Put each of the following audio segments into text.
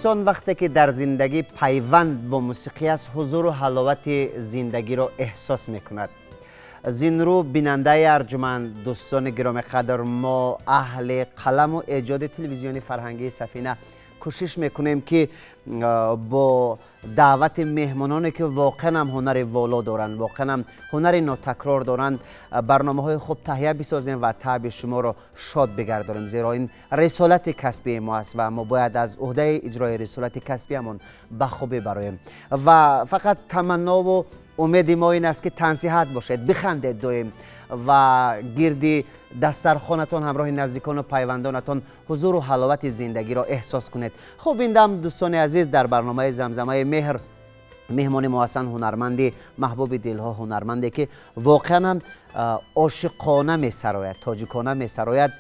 Инсон вақте ки дар зиндагӣ пайванд бо мусиқӣ аст, ҳузуру ҳаловати зиндагиро эҳсос мекунад. Аз ин рӯ, бинандаи арҷуманд, дӯстони гиромиқадр, мо аҳли қаламу эҷоди телевизиони фарҳангии Сафина кӯшиш мекунем, ки бо даъвати меҳмононе, ки воқеан ҳам ҳунари воло доранд, воқеан ҳам ҳунари нотакрор доранд, барномаҳои хуб таҳия бисозем ва таъби шуморо шод бигардонем, зеро ин рисолати касбии мо аст ва мо бояд аз уҳдаи иҷрои рисолати касбиямон ба хубӣ бароем. Ва фақат таманнову умеди мо ин аст, ки тансиҳат бошед, бихандед доим ва гирди дастархонатон ҳамроҳи наздикону пайвандонатон ҳузуру ҳаловати зиндагиро эҳсос кунед. Хуб, ин дам, дӯстони азиз, дар барномаи Замзамаи меҳр меҳмони мо ҳастанд ҳунарманди маҳбуби дилҳо, ҳунарманде, ки воқеан ҳам ошиқона месарояд, тоҷикона месарояд,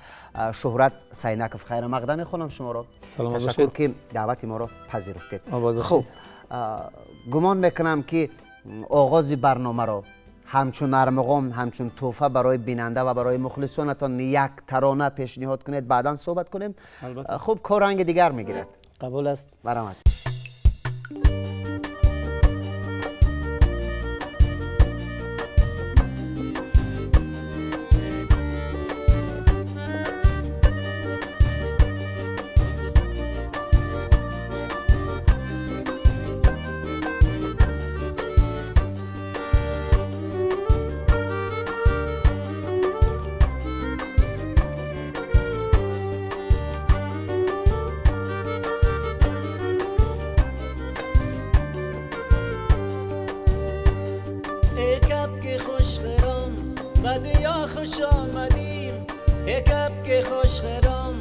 Шуҳрат Сайнаков. Хайрамақдам мехонам шуморо. Ташаккур, ки даъвати моро пазируфтед. Хуб, гумон мекунам, ки оғози барномаро ҳамчун армуғон, ҳамчун тӯҳфа барои бинанда ва барои мухлисонатон як тарона пешниҳод кунед, баъдан суҳбат кунем. Хуб, кор ранги дигар мегирад. Қабул аст. Баромад. خوش آمدیم، هکب که خوش خرام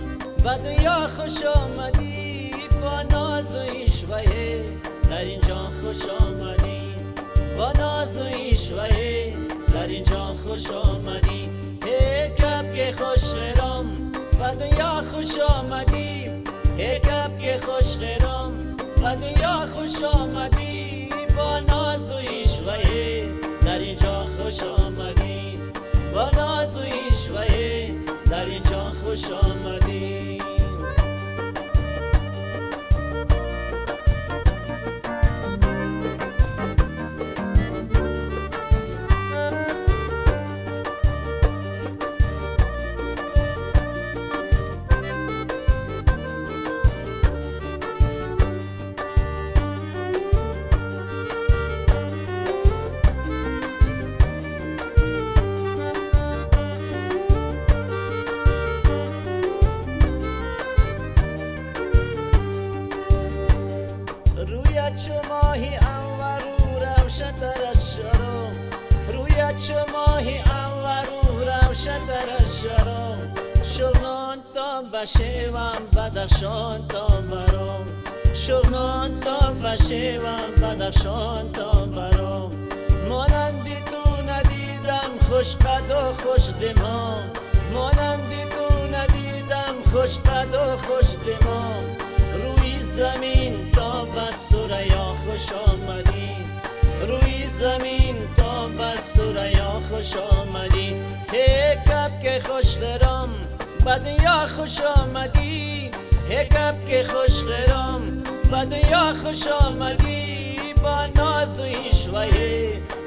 و دنیا خوش آمدی، با ناز و عشوه در اینجا خوش آمدی، با ناز و عشوه در اینجا خوش آمدی. هکب که خوش خرام و دنیا خوش آمدی، هکب که خوش خرام و دنیا خوش آمدی، با ناز و عشوه در اینجا خوش آمدی، با ناز و عشوه در اینجا خوش آمدی. بشیوم بدخشان تا برام، شغنان تا بشیوم بدخشان تا برام، مانندی تو ندیدم خوش قد و خوش دماغ، مانندی تو ندیدم خوش قد و خوش دماغ، روی زمین تا به ثریا خوش آمدی، روی زمین تا به ثریا خوش آمدی. هکب که خوش خرام به دنیا خوش آمدی، هکب که خوش خرام به دنیا خوش آمدی، با ناز و عشوه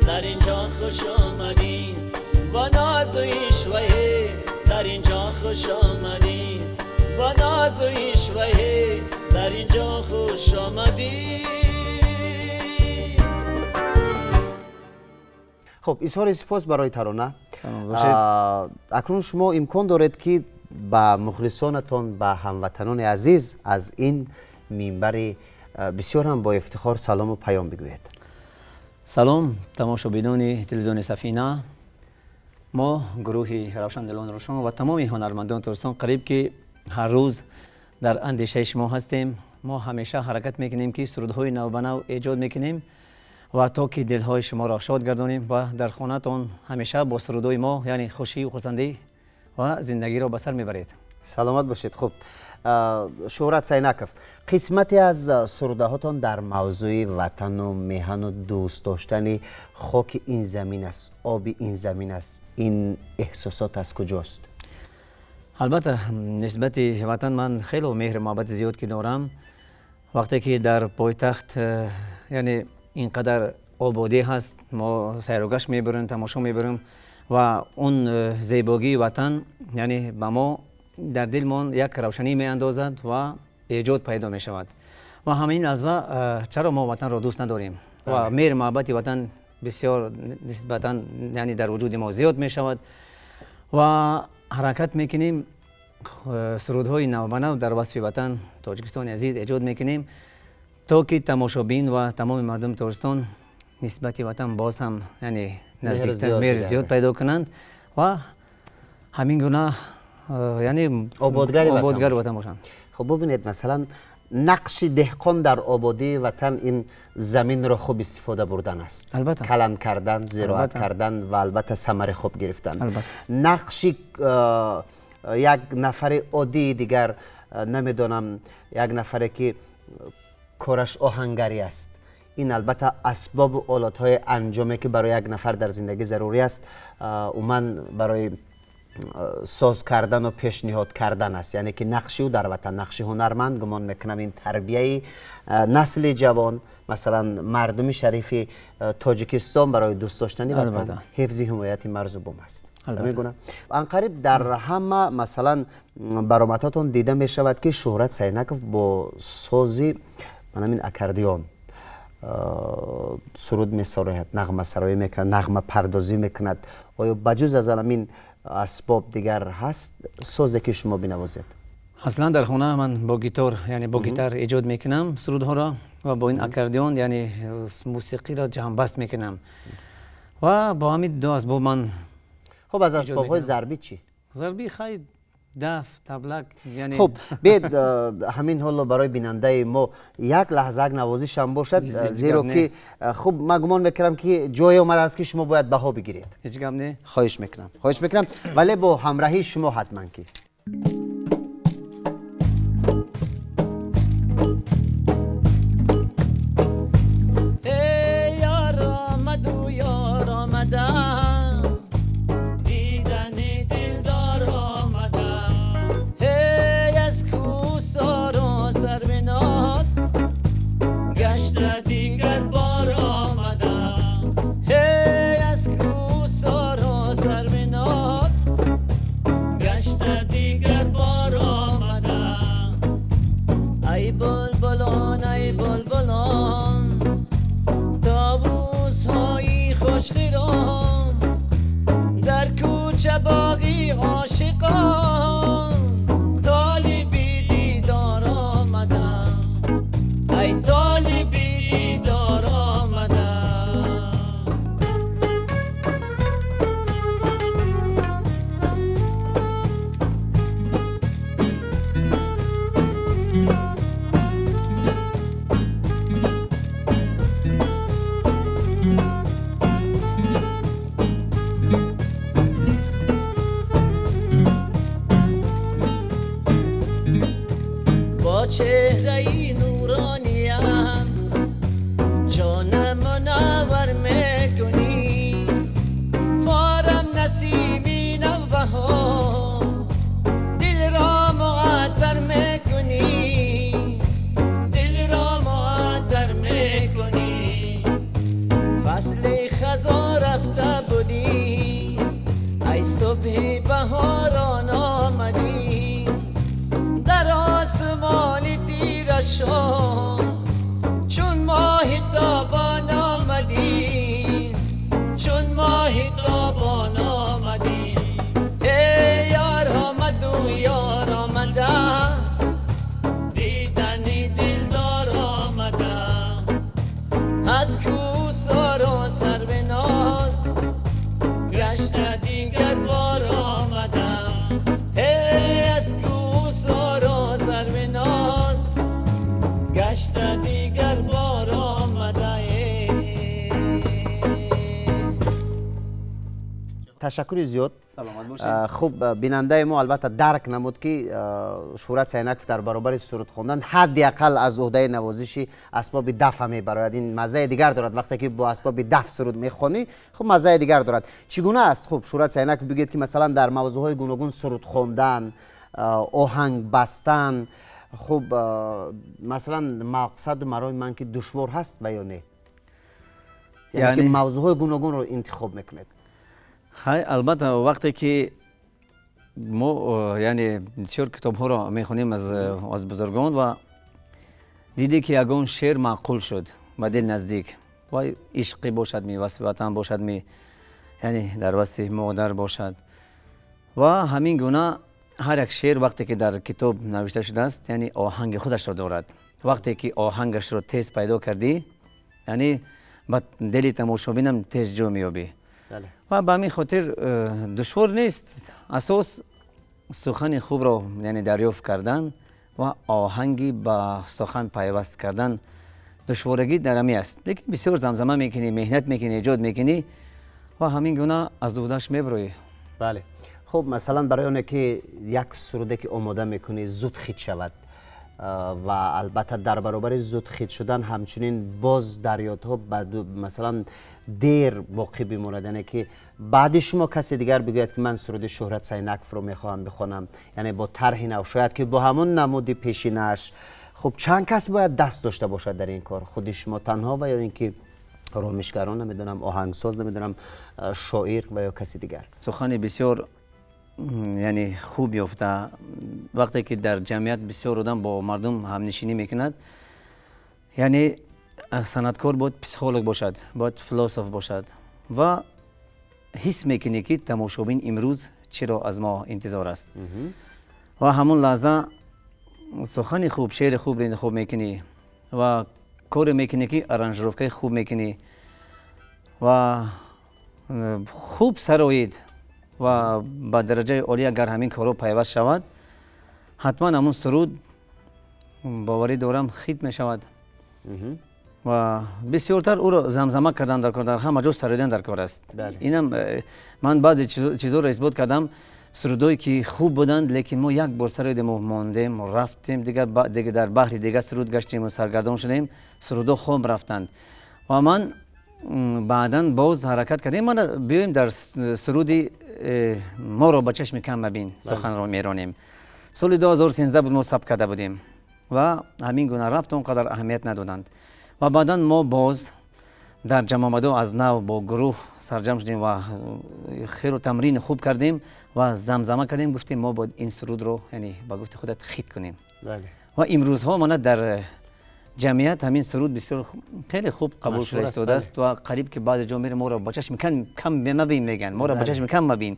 در اینجا خوش آمدی، با ناز و عشوه در اینجا خوش آمدی، با ناز و عشوه در اینجا خوش آمدی. خب، изҳори сипос барои тарона. Акнун шумо имкон доред, ки ба мухлисонатон, ба ҳамватанони азиз аз ин минбари бисёр ҳам бо ифтихор салому паём бигӯед. Салом, тамошобинони телевизиони Сафина. Мо гурӯҳи Равшандилон Рӯшон ва тамоми ҳунармандони Тоҷикистон қариб ки ҳар рӯз дар андешаи шумо ҳастем. Мо ҳамеша ҳаракат мекунем, ки сурудҳои навбанав эҷод мекунем ва то ки дилҳои шуморо шод гардонем ва дар хонатон ҳамеша бо сурудҳои мо, яъне хушию хурсандӣ ва зиндагиро ба сар мебаред. Саломат бошед. Хуб, Шуҳрат Сайнаков, қисмате аз сурудаҳотон дар мавзӯи ватану меҳану дӯст доштани хоки ин замин аст, оби ин замин аст. Ин эҳсосот аз куҷост? Албатта, нисбати ватан ман хело меҳру муҳаббати зиёд ки дорам Вақте ки дар пойтахт яъне ин қадар ободӣ ҳаст, мо сайругашт мебарем, тамошо мебарем ва он зебогии ватан яъне ба мо дар дилмон як равшанӣ меандозад ва эҷод пайдо мешавад. Ва ҳамин лаҳза чаро мо ватанро дӯст надорем ва меҳр муҳаббати ватан бисёр нисбатан яъне дар вуҷуди мо зиёд мешавад ва ҳаракат мекунем, сурудҳои навбанав дар васфи ватан Тоҷикистони азиз эҷод мекунем, то ки тамошобин ва тамоми мардуми Тоҷикистон нисбати ватан боз ҳам яъне наздиктар меҳр зиёд пайдо кунанд ва ҳамин гуна яъне ободгари ватан бошанд. Хуб, бубинед, масалан нақши деҳқон дар ободии ватан ин заминро хуб истифода бурдан аст, каланд кардан, зироат кардан ва албатта самари хуб гирифтан. Нақши як нафари оддии дигар, намедонам, як нафаре ки кораш оҳангарӣ аст, ин албатта асбобу олатҳои анҷоме ки барои як нафар дар зиндагӣ зарурӣ аст, умуман барои соз кардан ва пешниҳод кардан аст. Яъне ки нақши ӯ дар ватан, нақши ҳунарманд, гумон мекунам ин тарбияи насли ҷавон, масалан мардуми шарифи Тоҷикистон барои дӯст доштани ватан, ҳифзи ҳимояти марзу бум аст. Мегӯям анқариб дар ҳама масалан баромадҳотон дида мешавад ки Шӯҳрат Сайнаков бо сози манамин аккордеон суруд месарояд, нағмасароӣ мекунад, нағмапардозӣ мекунад. Оё ба ҷуз аз ҳамин асбоб дигар ҳаст созе ки шумо бинавозед? Аслан дар хона ман бо гитор, яъне бо гитар эҷод мекунам сурудҳоро ва бо ин аккордеон яъне мусиқиро ҷамъбаст мекунам ва бо ҳамин ду асбоб ман. Хуб, аз асбобҳои зарбӣ чӣ? Зарбӣ хай даф, таблак, яъне. Хуб, биед ҳамин ҳоло барои бинандаи мо як лаҳза як навозиш ҳам бошад, зеро ки хуб ман гумон мекунам ки ҷое омадааст ки шумо бояд баҳо бигиред. Ҳеҷ гап не. Хоҳиш мекунам, хоҳиш мекунам, вале бо ҳамраҳии шумо ҳатман ки. چهره‌ای نورانیم جان منور میکنی، فارم نسیمی نوبهار دل را معطر میکنی، دل را معطر میکنی. فصل خزان رفته بودی ای صبح بهاران آمدی، در آسمان چون ماه تابان آمدی، چون ماه تابان آمدی. ای یار آمد و یار آمده، دیدن دلدار آمده، از کوهسار و سر به ناز گشته دیگر بار آمده. ای از کوهسار و سر به ناز گشت دیگر بار آمده. تشکر زیاد. سلامت باشید. خوب، بیننده ما البته درک نمود که شهرت سینکف در برابر سرود خواندن حداقل از عهده نوازش اسباب دف هم میبراید. این مزه دیگر دارد وقتی که با اسباب دف سرود میخوانی، خب مزه دیگر دارد. چگونه است خب شهرت سینکف بگید که مثلا در موضوعهای گوناگون سرود خواندن، آهنگ بستن، Хуб, масалан, мақсаду мароми ман ки душвор ҳаст ва ё не, яъне ки мавзӯъҳои гуногунро интихоб мекунед. Хай, албатта, вақте ки мо, яъне, бисёр китобҳоро мехонем аз бузургон ва дидӣ ки ягон шеър маъқул шуд, ба дил наздик, ва ишқӣ бошад ми, васфи ватан бошад ми, яъне дар васфи модар бошад, ва ҳамин гуна ҳар як шеър вақте ки дар китоб навишта шудааст, яъне оҳанги худашро дорад. Вақте ки оҳангашро тез пайдо кардӣ, яъне ба дили тамошобинам тез ҷо меёбӣ. Ва ба ҳамин хотир душвор нест. Асос сухани хубро, яъне, дарёфт кардан ва оҳанги ба сухан пайваст кардан, душворагӣ дар ҳамин аст. Лекин бисёр замзама мекунӣ, меҳнат мекунӣ, эҷод мекунӣ ва ҳамин гуна аз уҳдаш мебароӣ. Бале, хуб, масалан, барои оне ки як суруде ки омода мекунӣ зуд хит шавад ва албатта дар баробари зуд хит шудан ҳамчунин боз дар ёдҳо, масалан, дер боқӣ бимонад, яъне ки баъди шумо касе дигар бигӯяд ки ман суруди Шӯҳрат Сайнаковро мехоҳам бихонам, яъне бо тарҳи нав, шояд ки бо ҳамон намуди пешинааш, хуб, чанд кас бояд даст дошта бошад дар ин кор? Худи шумо танҳо ва ё ин ки ромишгарон, намедонам, оҳангсоз, намедонам, шоир ва ё каси дигар? Сухани бисёр, яъне, хуб ёфта, вақте ки дар ҷамъият бисёр одам бо мардум ҳамнишинӣ мекунад, яъне санъаткор бояд психолог бошад, бояд философ бошад ва ҳис мекунӣ ки тамошобин имрӯз чиро аз мо интизор аст, ва ҳамон лаҳза сухани хуб, шеъри хубро интихоб мекунӣ ва коре мекунӣ ки аранжировкаи хуб мекунӣ ва хуб сароид ва ба дараҷаи олӣ агар ҳамин корҳо пайваст шавад, ҳатман ҳамун суруд, боварӣ дорам, хит мешавад. Ва бисёртар ӯро замзама кардан дар кор, дар ҳама ҷо сароидан дар кор аст. Инам ман баъзе чизҳоро исбот кардам, сурудое ки хуб буданд, лекин мо як бор сароидему мондем, рафтем, дигар дар баҳри дигар суруд гаштему саргардон шудем, сурудҳо хом рафтанд. Ва ман баъдан боз ҳаракат кардем, мана биёем дар суруди «Моро ба чашми кам мабин» суханро меронем. Соли 2013 буд, мо сабт карда будем ва ҳамин гуна рафт, он қадар аҳамият надоданд. Ва баъдан мо боз дар ҷамъомадо аз нав бо гурӯҳ сарҷамъ шудем ва хело тамрини хуб кардем ва замзама кардем, гуфтем мо бояд ин сурудро, яъне, ба гуфти худат, хит кунем. Ва имрӯзҳо мана дар ҷамъият ҳамин суруд бисёр хеле хуб қабул шуда истодааст ва қариб ки баъзе ҷо мерем, моро ба чашми кам мабин мегӯянд, моро ба чашми кам мабин.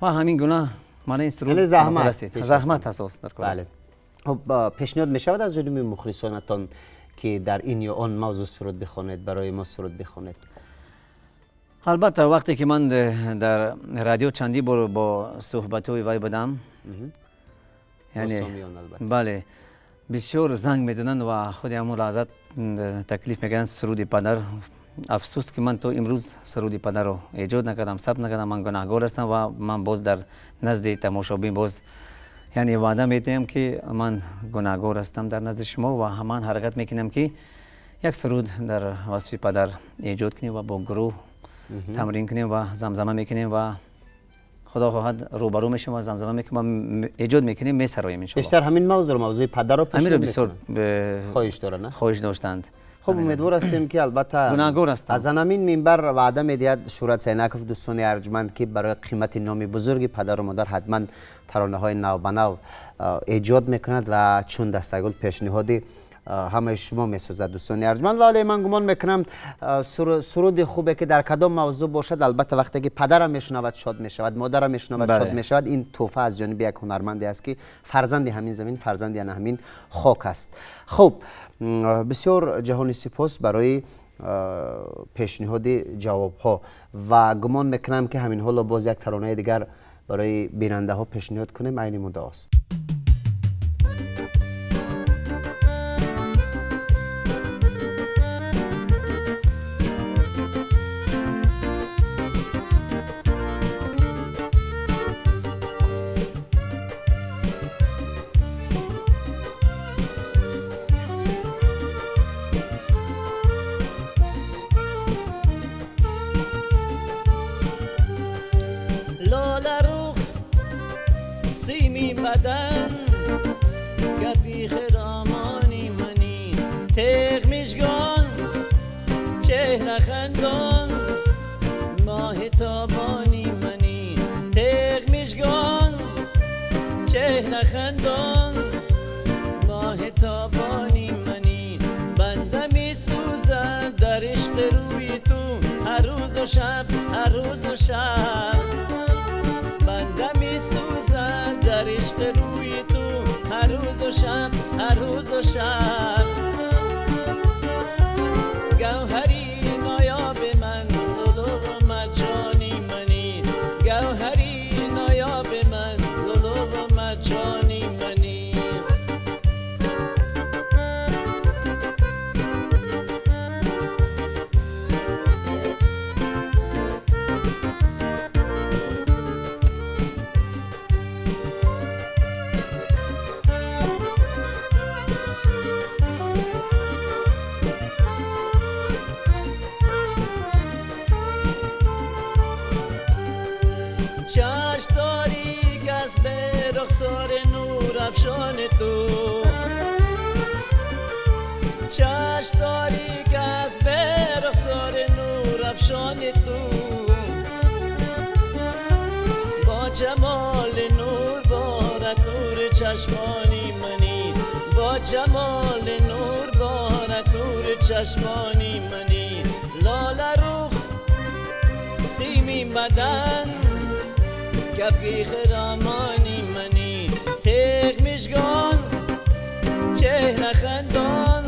Ва ҳамин гуна мана ин суруд заҳмат асос дар кор аст. Хуб, пешниҳод мешавад аз ҷониби мухлисонатон ки дар ин ё он мавзӯъ суруд бихонед, барои мо суруд бихонед? Албатта, вақте ки ман дар радио чандин бор бо суҳбатҳои вай будам, яъне, бале, бисёр занг мезананд ва худи ҳамон лаҳза таклиф мекарданд суруди падар. Афсӯс ки ман то имрӯз суруди падарро эҷод накардам, сабт накардам, ман гунаҳгор ҳастам ва ман боз дар назди тамошобин боз, яъне, ваъда медиҳам ки ман гунаҳгор ҳастам дар назди шумо ва ман ҳаракат мекунам ки як суруд дар васфи падар эҷод кунем ва бо гурӯҳ тамрин кунем ва замзама мекунем ва худо хоҳад рӯбарӯ мешавем ва замзама мекунем ва эҷод мекунем, месароем иншоалло. Бештар ҳамин мавзӯъро, мавзӯи падарро ҳаминро бисёр хоҳиш доранд, на? Хоҳиш доштанд. Хуб, умедвор ҳастем ки албатта гунаҳгор ҳастам. Аз ҳамин минбар ваъда медиҳад Шӯҳрат Сайнаков, дӯстони арҷманд, ки барои қимати номи бузурги падару модар ҳатман таронаҳои навбанав эҷод мекунад ва чун дастагул пешниҳоди ҳамаи шумо месозад, дӯстони арҷманд. Вале ман гумон мекунам, суруди хубе ки дар кадом мавзӯъ бошад, албатта вақте ки падарам мешунавад, шод мешавад, модарам мешунавад, шод мешавад. Ин тӯҳфа аз ҷониби як ҳунарманде аст ки фарзанди ҳамин замин, фарзанди ана ҳамин хок аст. Хуб, бисёр ҷаҳони сипос барои пешниҳоди ҷавобҳо ва гумон мекунам ки ҳамин ҳоло боз як таронаи дигар барои бинандаҳо пешниҳод кунем, айни муддаост. بدن گپی چهره خندان ماه تابانی منی تیغ مشگان چهره خندان ماه تابانی منی بنده می سوزد در عشق روی تو هر روز و شب هر روز و شب بنده می سوزد در عشق روی تو هر روز و شب هر روز و شب گوهری نایاب من لولو و مجانی منی گوهری نایاب من لولو و مجانی منی چشم تاریک است به رخسار نور افشان تو چشم تاریک است به رخسار نور افشان تو با جمال نور بارد نور چشمانی منی با جمال نور بارد نور چشمانی منی لاله رخ سیمی بدن کفی خرامانی منی تیغ مشگان چهره خندان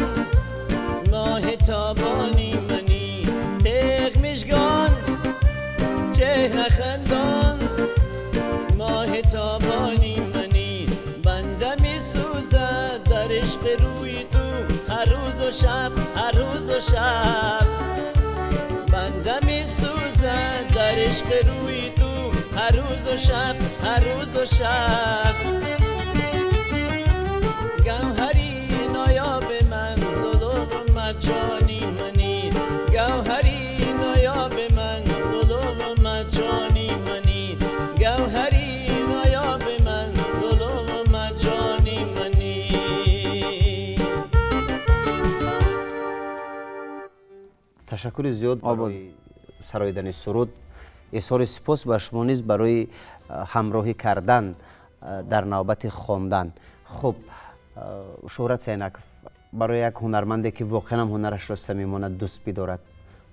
ماه تابانی منی تیغ مشگان چهره خندان ماه تابانی منی بنده می سوزد در عشق روی تو هر روز و شب هر روز و شب بنده می سوزد در عشق روی تو هر روز و شب هر روز و شب گوهری نایاب من لولو و مجانی منی گوهری نایاب من لولو و مجانی منی گوهری نایاب من لولو و مجانی منی تشکر زیاد برای سرایدن سرود. اظهار سپاس به شما نیز برای همراهی کردن در نوبت خواندن. خب شهرت سینکف برای یک هنرمندی که واقعا هم هنرش را صمیمانه دوست بدارد،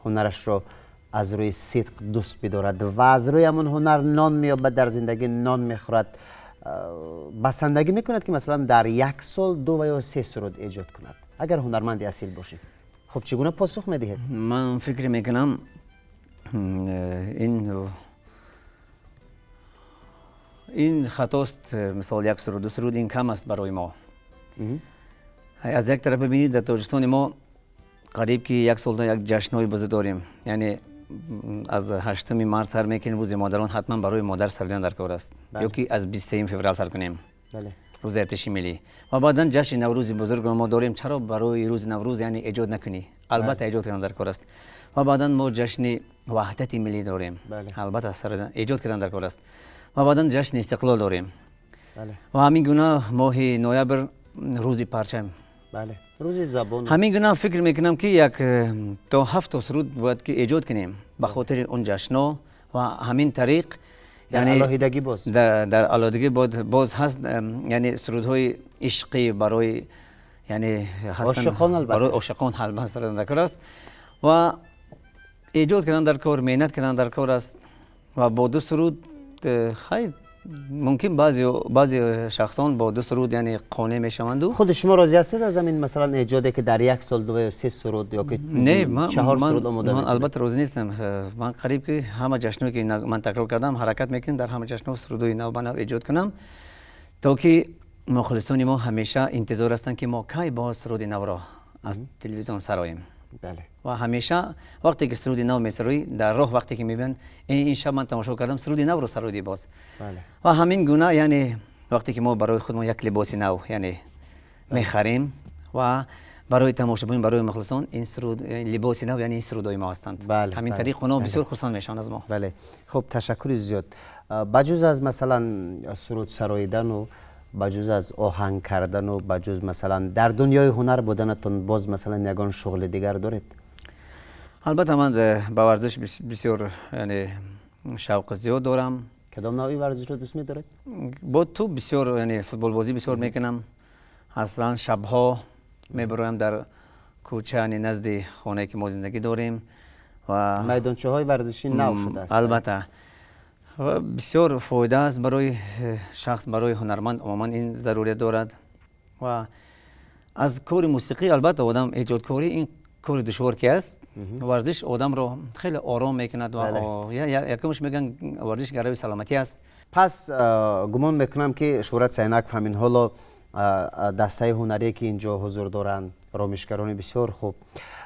هنرش را از روی صدق دوست بدارد و از روی همون هنر نان مییابد، در زندگی نان میخورد، بسندگی میکند که مثلا در یک سال 2 یا 3 سرود ایجاد کند اگر هنرمند اصیل باشی. خب چگونه پاسخ میدهید؟ من فکر میکنم این خطاست. مثال 1 سرود 2 سرود این کم است برای ما. از یک طرف ببینید در تاجیکستان ما قریب که یک سال یک جشن‌های بزرگ داریم، یعنی از 8 مارس سر میکنیم روز مادران، حتما برای مادر سرودن در کار است. بله. یا که از 23 فوریه سر کنیم. بله. روز ارتش ملی و بعدا جشن نوروز بزرگ ما داریم. چرا برای روز نوروز یعنی ایجاد نکنی؟ البته. بله. ایجاد کردن در کار است. و بعدا ما جشن وحدت ملی داریم. بله. البته سر ایجاد کردن در کار است. و بعدا جشن استقلال داریم. بله. و همین گونه ماه نوامبر روز پرچم. بله. روز زبان. همین گونه فکر میکنم که یک تا 7 سرود باید که ایجاد کنیم به خاطر اون جشن‌ها و همین طریق یعنی علاهیدگی باز در علاهیدگی باز هست، یعنی سرودهای عشقی برای یعنی عاشقان، برای عاشقان البته در کار است و ایجاد کردن در کار، مهنت کردن در کار است و با 2 سرود خیلی ممکن بعضی شخصان با 2 سرود یعنی قانع میشوند. خود شما راضی هستید از این مثلا ایجادی که در یک سال 2 یا 3 سرود یا که نه 4 سرود آماده؟ من البته راضی نیستم. من قریب که همه جشن‌هایی که من تکرار کردم حرکت میکنم در همه جشن‌ها سرودهای نو به نو ایجاد کنم تا که مخلصان ما همیشه انتظار هستند که ما کی باز سرود نو را از تلویزیون سراییم. بله. و همیشه وقتی که سرود نو میسروی در راه وقتی که میبینن این شب من تماشا کردم سرود نو رو سرودی باز. بله. و همین گونه یعنی وقتی که ما برای خودمون یک لباس نو یعنی میخریم و برای تماشابین برای مخلصان این سرود لباس نو یعنی این سرودهای ما هستند. بله. همین بله. طریق اونا بسیار خرسند میشن از ما. بله. خب تشکر زیاد. بجز از مثلا سرود سراییدن و بجز از آهنگ کردن و بجز مثلا در دنیای هنر بودنتون باز مثلا یگان شغل دیگر دارید؟ Албатта ман ба варзиш бисёр яъне шавқи зиёд дорам. Кадом навъи варзишро дӯст медоред? Бо тӯп бисёр, яъне футболбозӣ бисёр мекунам. Аслан шабҳо мебароям дар кӯча, яъне назди хонае ки мо зиндагӣ дорем ва майдончаҳои варзишӣ нав шудааст. Албатта ва бисёр фоида аст барои шахс, барои ҳунарманд умуман ин зарурият дорад. Ва аз кори мусиқӣ албатта одам эҷодкорӣ ин кори душвор ки аст, варзиш одамро хеле ором мекунад ва якумш мегӯянд варзиш гарави саломатӣ аст. Пас гумон мекунам ки Шӯҳрат Сайнаков ҳамин ҳоло дастаи ҳунарие ки инҷо ҳузур доранд, ромишгарони бисёр хуб,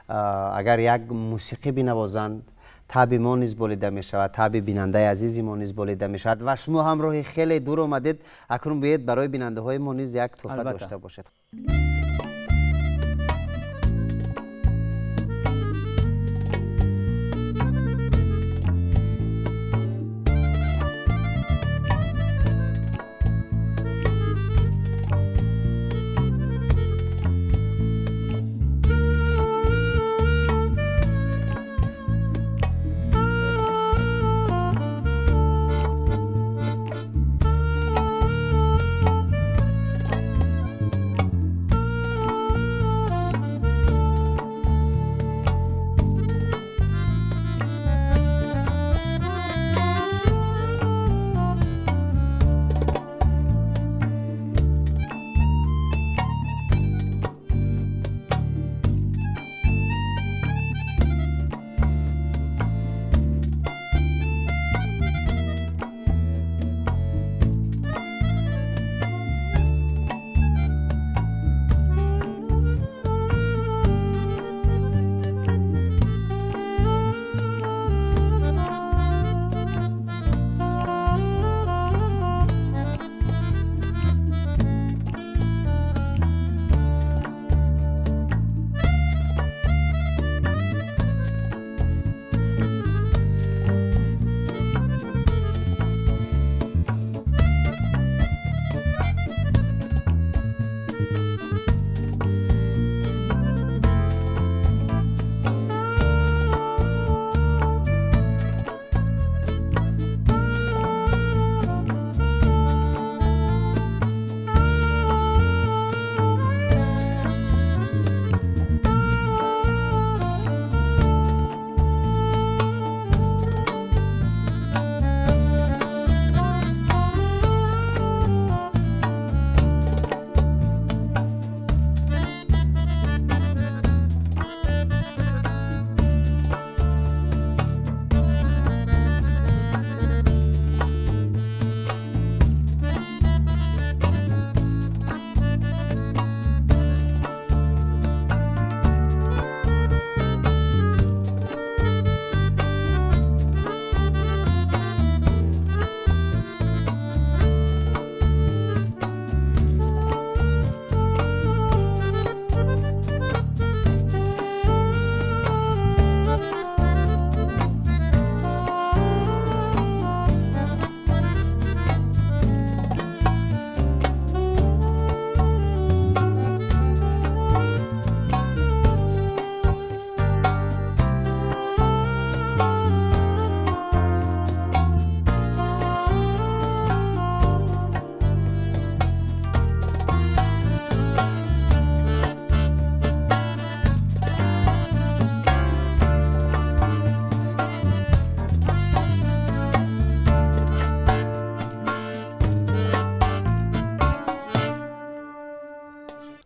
агар як мусиқӣ бинавозанд, таби мо низ болида мешавад, таби бинандаи азизи мо низ болида мешавад ва шумо ҳам роҳи хеле дур омадед. Акнун биёед барои бинандаҳои мо низ як тӯҳфа дошта бошед.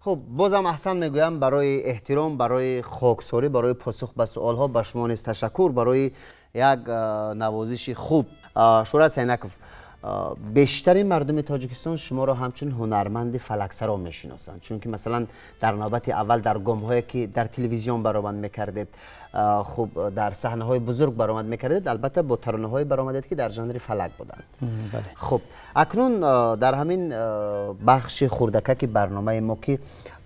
Хуб, бозам аҳсан мегӯям барои эҳтиром, барои хоксорӣ, барои посух ба суолҳо. Ба шумо низ ташаккур барои як навозиши хуб. Шӯҳрат Сайнаков, бештари мардуми Тоҷикистон шуморо ҳамчун ҳунарманди фалаксаро мешиносанд, чунки масалан дар навбати аввал дар гомҳое ки дар телевизион баромад мекардед, хуб дар саҳнаҳои бузург баромад мекардед, албатта бо таронаҳое баромадед ки дар жанри фалак буданд. Хуб, акнун дар ҳамин бахши хурдакаки барномаи мо ки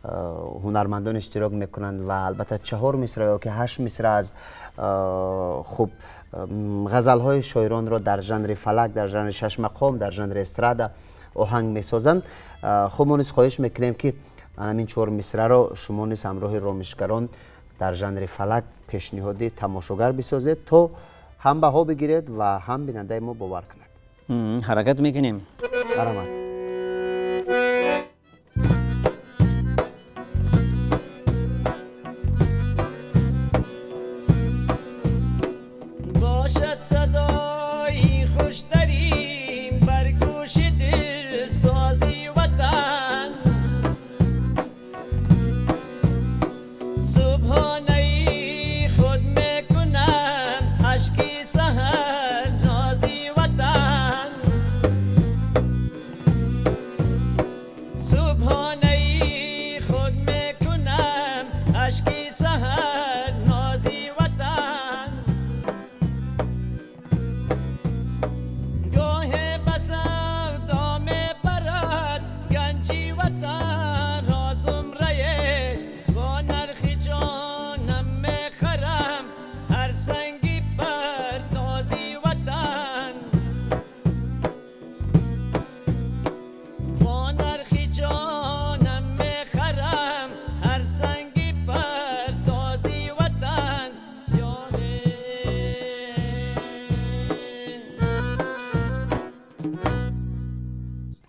ҳунармандон иштирок мекунанд ва албатта 4 мисра ё ки 8 мисра аз хуб ғазалҳои шоиронро дар жанри фалак, дар жанри шашмақом, дар жанри эстрада оҳанг месозанд. Хуб, мо низ хоҳиш мекунем ки ҳамин 4 мисраро шумо низ ҳамроҳи ромишгарон дар жанри фалак пешниҳоди тамошогар бисозед, то ҳам баҳо бигиред ва ҳам бинандаи мо бовар кунад. Ҳаракат мекунем. Баромад. Бошад садои хуштарин бар гӯши дилсози ватан, субҳонаи худ мекунам ашки саҳар нози ватан, субҳонаи худ мекунам ашки саҳар нози ватан. Гоҳе ба савдо мебарад ганҷи ватан ро зумрае, бо нархи ҷонам мехарам ҳар санги пардози ватан, бо нархи ҷонам мехарам ҳар санги пардози ватан. Ёре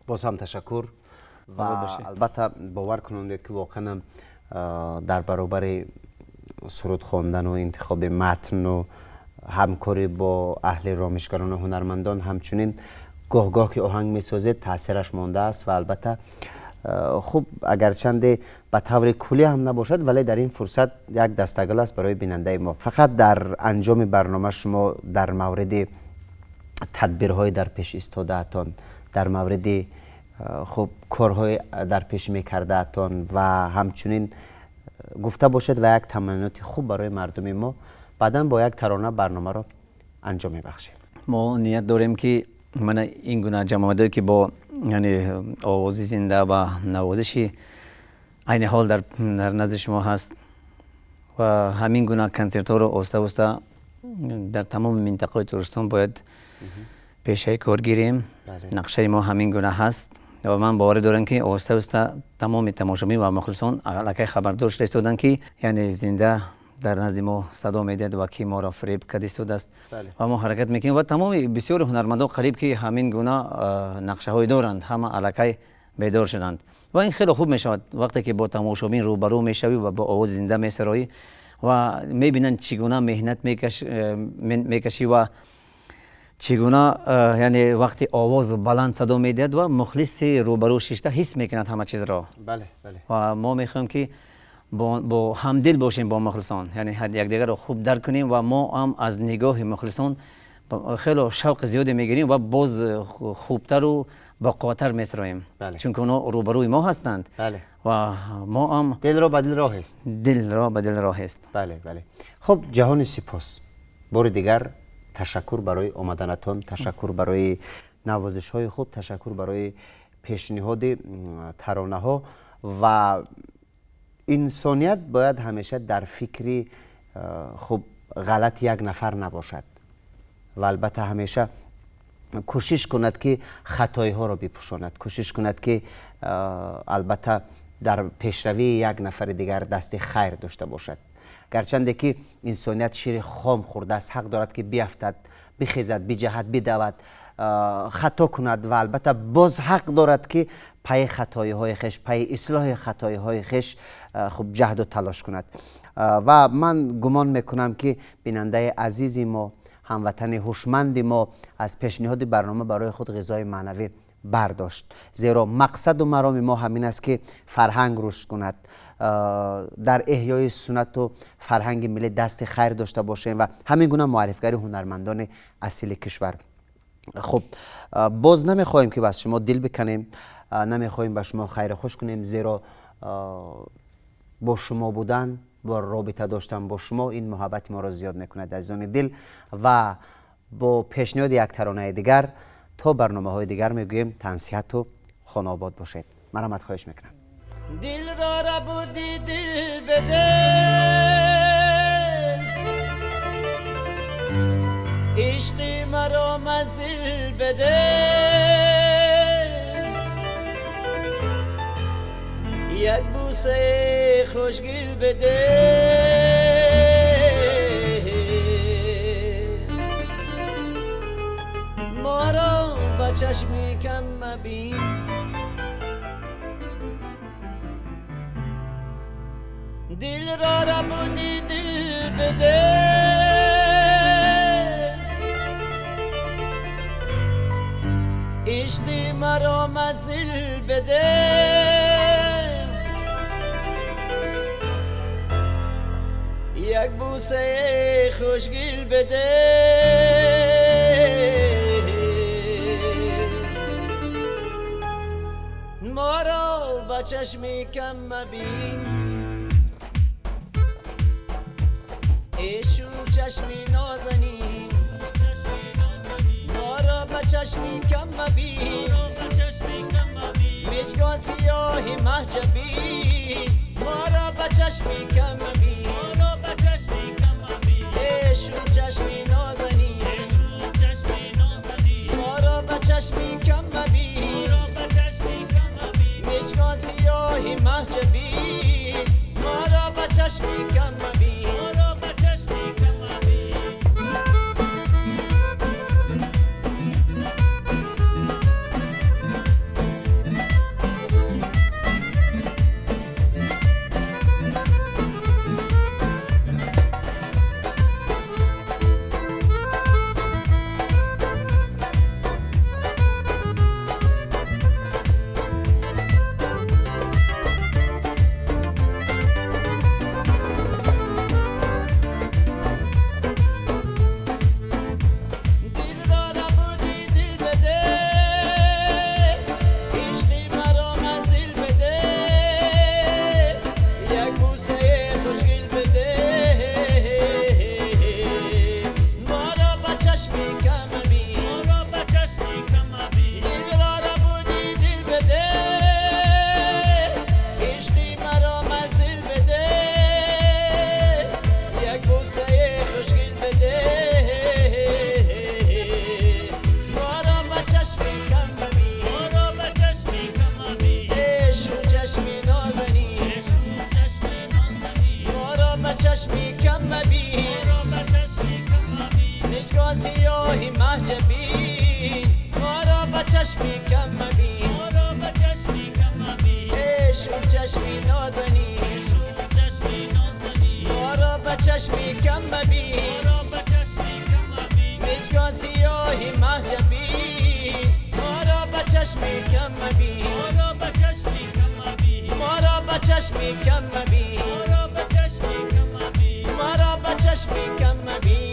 Боз ҳам ташаккур ва албатта бовар кунондед, ки воқеан дар баробари суруд хондану интихоби матну ҳамкорӣ бо аҳли ромишгарону ҳунармандон, ҳамчунин гоҳ-гоҳ ки оҳанг месозед, таъсираш мондааст ва албатта хуб, агарчанде ба таври куллӣ ҳам набошад, вале дар ин фурсат як дастагул аст барои бинандаи мо. Фақат дар анҷоми барнома шумо дар мавриди тадбирҳои дар пеш истодаатон, дар мавриди хуб корҳои дар пеш мекардаатон ва ҳамчунин гуфта бошед ва як таманноти хуб барои мардуми мо, баъдан бо як тарона барномаро анҷом мебахшем. Мо ният дорем, ки мана ин гуна ҷамоатое ки бо яъне овози зинда ва навозиши айни ҳол дар назди шумо ҳаст ва ҳамин гуна консертҳоро оҳиста оҳиста дар тамоми минтақаи Тоҷикистон бояд пешаи кор гирем. Нақшаи мо ҳамин гуна ҳаст ва ман боварӣ дорам, ки оҳиста оҳиста тамоми тамошобин ва мухлисон аллакай хабардор шуда истоданд, ки яъне зинда дар назди мо садо медиҳад ва ки моро фиреб карда истодааст. Ва мо ҳаракат мекунем ва тамоми бисёри ҳунармандон қариб ки ҳамин гуна нақшаҳое доранд, ҳама аллакай бедор шуданд ва ин хеле хуб мешавад, вақте ки бо тамошобин рӯбарӯ мешавӣ ва бо овози зинда месароӣ ва мебинанд, чӣ гуна меҳнат мекашӣ ва чӣ гуна яъне вақти овоз баланд садо медиҳад ва мухлиси рӯбарӯ шишта ҳис мекунад ҳама чизро. Ва мо мехоҳем, ки бо ҳамдил бошем бо мухлисон, яъне якдигарро хуб дарк кунем ва мо ҳам аз нигоҳи мухлисон хеле шавқи зиёде мегирем ва боз хубтару боқувваттар месароем, чунки онҳо рӯбарӯи мо ҳастанд ва мо ҳам дилро ба дил роҳ аст. Дилро ба дил роҳ аст. Бале. Хуб, ҷаҳони сипос, бори дигар ташаккур барои омаданатон, ташаккур барои навозишҳои хуб, ташаккур барои пешниҳоди таронаҳо. Ва инсоният бояд ҳамеша дар фикри хуб ғалати як нафар набошад ва албатта ҳамеша кӯшиш кунад, ки хатоиҳоро бипӯшонад, кӯшиш кунад, ки албатта дар пешравии як нафари дигар дасти хайр дошта бошад. Гарчанде ки инсоният шири хом хӯрдааст, ҳақ дорад, ки биафтад, бихезад, биҷаҳад, бидавад, хато кунад ва албатта боз ҳақ дорад, ки пайи хатоиҳои хеш, пайи ислоҳи хатоиҳои хеш хуб ҷаҳду талош кунад. Ва ман гумон мекунам, ки бинандаи азизи мо, ҳамватани ҳушманди мо аз пешниҳоди барнома барои худ ғизои маънавӣ бардошт, зеро мақсаду мароми мо ҳамин аст, ки фарҳанг рушд кунад, дар эҳёи суннату фарҳанги миллӣ дасти хайр дошта бошем ва ҳамин гуна муаррифгари ҳунармандони асили кишвар. Хуб, боз намехоҳем, ки аз шумо дил биканем, намехоҳем ба шумо хайру хуш кунем, зеро бо шумо будан, бо робита доштан бо шумо ин муҳаббати моро зиёд мекунад, азизони дил. Ва бо пешниҳоди як таронаи дигар то барномаҳои дигар мегӯем: тансиҳату хонаобод бошед. Марҳамат, хоҳиш мекунам. Дилро рабуди дил беде, ишқи маро манзил беде, як бӯсаи хушгил беде. چشمی کم مبین. دل را ربودی دل بده، عشقی مرا منزل بده. یک بوسه خوشگل بده، ما را با چشمی کم مبین. ایشو چشمی نازنین، ما را با چشمی کم مبین. مشکان سیاه محجبین، ما را با چشمی کم مبین. ایشو چشمی نازنین، ما را با چشمی کم مبین. مشکان سیاه محجبین، ما را با چشمی کم مبین. چشمی کم مبین، مشکان سیاه محجبین، ما را با چشمی کم مبین. ایشو چشمی نازنین، ما را با چشمی کم مبین. مشکان سیاه محجبین، ما را با چشمی کم مبین. ما را با چشمی کم مبین. ما را با چشمی کم مبین.